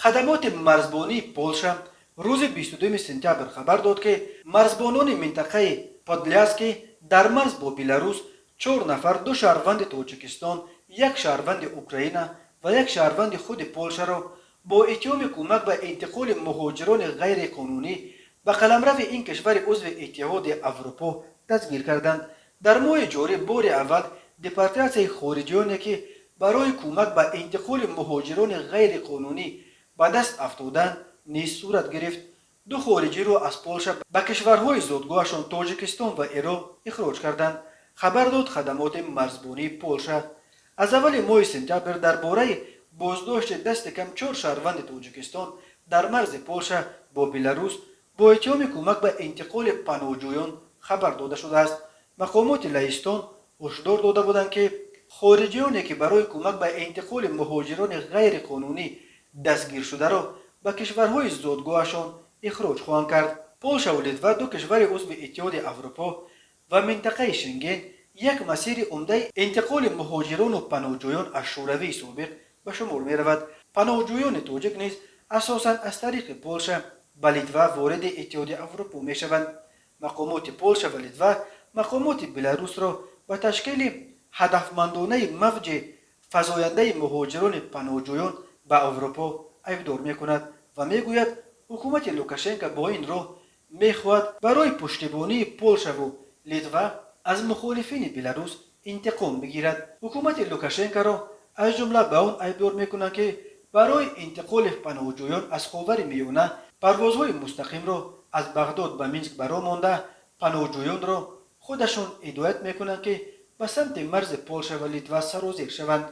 Хадамоти марзбонии Полша рӯзи 22 сентябр хабар дод, ки марзбонони минтақаи Подляски дар марз бо Беларус чор нафар, ду шаҳрванди Тоҷикистон, як шаҳрванди Украина ва як шаҳрванди худи Полшаро бо иттиҳоми кӯмак ба интиқоли муҳоҷирони ғайриқонунӣ ба қаламрави ин кишвари узви Иттиҳоди Аврупо дастгир карданд. Дар моҳи ҷорӣ бори аввал депортатсияи хориҷиёне, ки барои кӯмак ба интиқоли муҳоҷирони ғайриқонунӣ ба даст афтоданд, низ сурат гирифт. Ду хориҷиро аз Полша ба кишварҳои зодгоҳашон Тоҷикистон ва Ироқ ихроҷ карданд, хабар дод хадамоти марзбонии Полша. Аз аввали моҳи сентябр дар бораи боздошти дасти кам чор шаҳрванди Тоҷикистон дар марзи Полша бо Беларус бо иттиҳоми кӯмак ба интиқоли паноҳҷӯён хабар дода шудааст. Мақомоти Лаҳистон ҳушдор дода буданд, ки хориҷиёне, ки барои кӯмак ба интиқоли муҳоҷирони ғайриқонунӣ дастгиршударо ба кишварҳои зодгоҳашон ихроҷ хоҳанд кард. Полшаву Литва, ду кишвари узви Иттиҳоди Аврупо ва минтақаи Шенген, як масири умдаи интиқоли муҳоҷирону паноҳҷӯён аз Шӯравии собиқ ба шумор меравад. Паноҳҷӯёни тоҷик низ асосан аз тариқи Полша ба Литва вориди Иттиҳоди Аврупо мешаванд. Мақомоти Полша ва Литва мақомоти Беларусро ба ташкили ҳадафмандонаи мавҷи фазояндаи муҳоҷирони паноҳҷӯён ба Аврупо айбдор мекунад ва мегӯяд, ҳукумати Лукашенко бо ин роҳ мехоҳад барои пуштибонии Полшаву Литва аз мухолифини Беларус интиқом бигирад. Ҳукумати Лукашенкоро аз ҷумла ба он айбдор мекунанд, ки барои интиқоли паноҳҷӯён аз Ховари Миёна парвозҳои мустақимро аз Бағдод ба Минск баро монда, паноҳҷӯёнро худашон ҳидоят мекунанд, ки ба самти марзи Полша ва Литва сарозер шаванд.